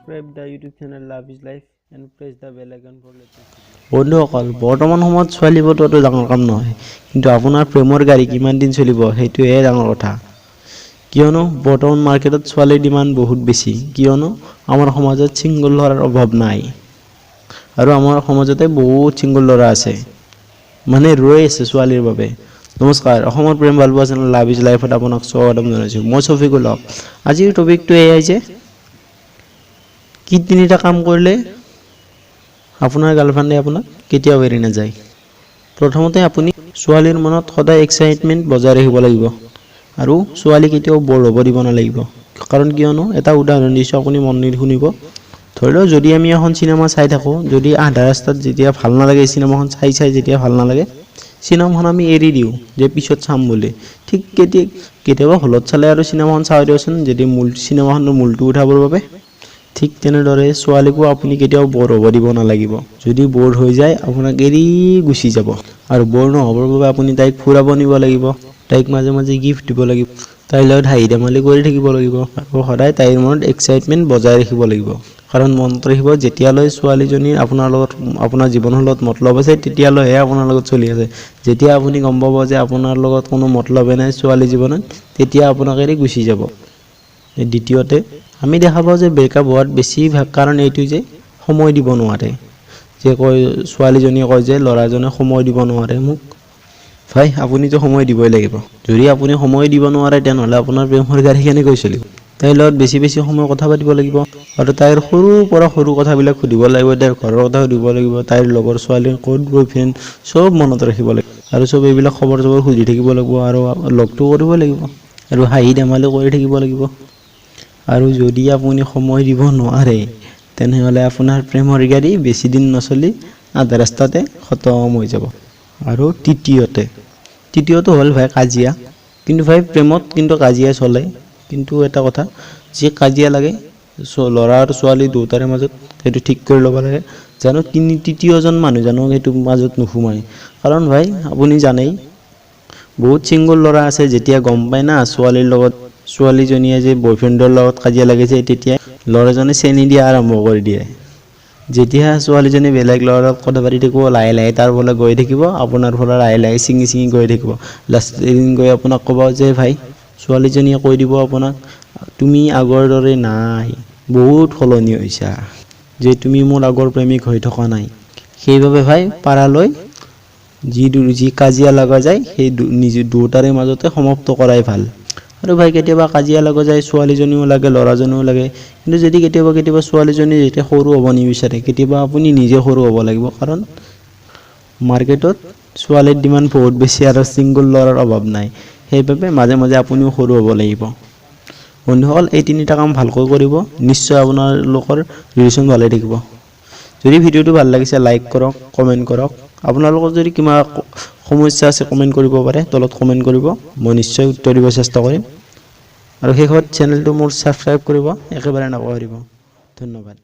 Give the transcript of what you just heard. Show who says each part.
Speaker 1: Subscribe the YouTube channel Love is Life and press the bell icon for latest videos.
Speaker 2: বন্ধুসকল, বৰ্তমান সময়ত ছোৱালী পটোৱাটো ডাঙৰ কাম নহয়, কিন্তু আপোনাৰ প্ৰেমৰ গাড়ী কিমান দিন চলিব, সেইটোহে ডাঙৰ কথা। কিয়নো বৰ্তমান মাৰ্কেটত ছোৱালীৰ ডিমাণ্ড বহুত বেছি। কিয়নো আমাৰ সমাজত ছিংগল ল'ৰাৰ অভাৱ নাই আৰু আমাৰ সমাজতে বহুত ছিংগল ল'ৰা আছে, মানে ৰৈ আছে ছোৱালীৰ বাবে। নমস্কাৰ, অসমৰ প্ৰেম ভালপোৱা চেনেল লাভ is লাইফত আপোনাক স্বাগতম জনাইছোঁ। মই শফিকুল হক। আজিৰ টপিকটো এয়াই যে কি তিনিটা কাম কৰিলে আপোনাৰ গাৰ্লফ্ৰেণ্ডে আপোনাক কেতিয়াও এৰি নাযায়। প্ৰথমতে, আপুনি ছোৱালীৰ মনত সদায় এক্সাইটমেণ্ট বজাই ৰাখিব লাগিব আৰু ছোৱালী কেতিয়াও ব'ৰ হ'ব দিব নালাগিব। কাৰণ কিয়নো এটা উদাহৰণ দিছোঁ, আপুনি মন দি শুনিব। ধৰি লওক, যদি আমি এখন চিনেমা চাই থাকোঁ, যদি আধা ৰাস্তাত যেতিয়া ভাল নালাগে, চিনেমাখন চাই চাই যেতিয়া ভাল নালাগে, চিনেমাখন আমি এৰি দিওঁ যে পিছত চাম বুলি। ঠিক কেতিয়াবা হলত চালে আৰু চিনেমাখন চাই দিয়কচোন, যদি মূল চিনেমাখনৰ মূলটো উঠাবৰ বাবে। ঠিক তেনেদৰে ছোৱালীকো আপুনি কেতিয়াও ব'ৰ হ'ব দিব নালাগিব। যদি ব'ৰ হৈ যায়, আপোনাক এৰি গুচি যাব। আৰু ব'ৰ নহ'বৰ বাবে আপুনি তাইক ফুৰাব নিব লাগিব, তাইক মাজে মাজে গিফ্ট দিব লাগিব, তাইৰ লগত হাঁহি ধেমালি কৰি থাকিব লাগিব আৰু সদায় তাইৰ মনত এক্সাইটমেণ্ট বজাই ৰাখিব লাগিব। কাৰণ মনত ৰাখিব, যেতিয়ালৈ ছোৱালীজনীৰ আপোনাৰ লগত, আপোনাৰ জীৱনৰ লগত মতলব আছে, তেতিয়ালৈহে আপোনাৰ লগত চলি আছে। যেতিয়া আপুনি গম পাব যে আপোনাৰ লগত কোনো মতলবে নাই ছোৱালী জীৱনত, তেতিয়া আপোনাক এৰি গুচি যাব। দ্বিতীয়তে, আমি দেখা পাওঁ যে ব্ৰেকআপ হোৱাৰ বেছিভাগ কাৰণ এইটো যে সময় দিব নোৱাৰে। যে কয়, ছোৱালীজনীয়ে কয় যে ল'ৰাজনে সময় দিব নোৱাৰে মোক। ভাই, আপুনিতো সময় দিবই লাগিব। যদি আপুনি সময় দিব নোৱাৰে, তেনেহ'লে আপোনাৰ প্ৰেমৰ গাড়ী কেনেকৈ চলিব? তাইৰ লগত বেছি বেছি সময় কথা পাতিব লাগিব আৰু তাইৰ সৰুৰ পৰা সৰু কথাবিলাক সুধিব লাগিব, তাইৰ ঘৰৰ কথা সুধিব লাগিব, তাইৰ লগৰ ছোৱালীৰ ক'ত বয়ফ্ৰেণ্ড, চব মনত ৰাখিব লাগিব আৰু চব এইবিলাক খবৰ চবৰ সুধি থাকিব লাগিব আৰু লগটো কৰিব লাগিব আৰু হাঁহি ধেমালি কৰি থাকিব লাগিব। আৰু যদি আপুনি সময় দিব নোৱাৰে, তেনেহ'লে আপোনাৰ প্ৰেমৰ গাড়ী বেছি দিন নচলি আধা ৰাস্তাতে খতম হৈ যাব। আৰু তৃতীয়টো হ'ল ভাই কাজিয়া। কিন্তু ভাই, প্ৰেমত কিন্তু কাজিয়া চলে। কিন্তু এটা কথা, যি কাজিয়া লাগে ল'ৰা আৰু ছোৱালী দুয়োটাৰে মাজত সেইটো ঠিক কৰি ল'ব লাগে, জানো তৃতীয়জন মানুহ জানো সেইটো মাজত নোসোমায়। কাৰণ ভাই, আপুনি জানেই, বহুত ছিংগল ল'ৰা আছে, যেতিয়া গম পায় না ছোৱালীৰ লগত, ছোৱালীজনীয়ে যে বয়ফ্ৰেণ্ডৰ লগত কাজিয়া লাগিছে, তেতিয়া ল'ৰাজনে চেনি দিয়া আৰম্ভ কৰি দিয়ে। যেতিয়া ছোৱালীজনী বেলেগ ল'ৰাৰ লগত কথা পাতি থাকিব, লাহে লাহে তাৰ ফালে গৈ থাকিব, আপোনাৰ ফালে লাহে লাহে ছিঙি ছিঙি গৈ থাকিব। লাষ্টত এদিন গৈ আপোনাক ক'ব যে ভাই, ছোৱালীজনীয়ে কৈ দিব আপোনাক, তুমি আগৰ দৰে নাই, বহুত সলনি হৈছা, যে তুমি মোৰ আগৰ প্ৰেমিক হৈ থকা নাই। সেইবাবে ভাই, পাৰালৈ যি কাজিয়া লগা যায়, সেই নিজে দুয়োটাৰে মাজতে সমাপ্ত কৰাই ভাল। আৰু ভাই, কেতিয়াবা কাজিয়া লগা যায়, ছোৱালীজনীও লাগে, ল'ৰাজনেও লাগে। কিন্তু যদি কেতিয়াবা কেতিয়াবা ছোৱালীজনী যেতিয়া সৰু হ'ব নিবিচাৰে, কেতিয়াবা আপুনি নিজে সৰু হ'ব লাগিব। কাৰণ মাৰ্কেটত ছোৱালীৰ ডিমাণ্ড বহুত বেছি আৰু ছিংগল ল'ৰাৰ অভাৱ নাই। সেইবাবে মাজে মাজে আপুনিও সৰু হ'ব লাগিব। বন্ধুসকল, এই তিনিটা কাম ভালকৈ কৰিব, নিশ্চয় আপোনালোকৰ ৰিলেশ্যন ভালে থাকিব। যদি ভিডিঅ'টো ভাল লাগিছে, লাইক কৰক, কমেণ্ট কৰক। আপোনালোকৰ যদি কিবা সমস্যা আছে, কমেণ্ট কৰিব পাৰে, তলত কমেণ্ট কৰিব, মই নিশ্চয় উত্তৰ দিব চেষ্টা কৰিম। আৰু শেষত চেনেলটো মোৰ ছাবস্ক্ৰাইব কৰিব একেবাৰে নাপাহৰিব। ধন্যবাদ।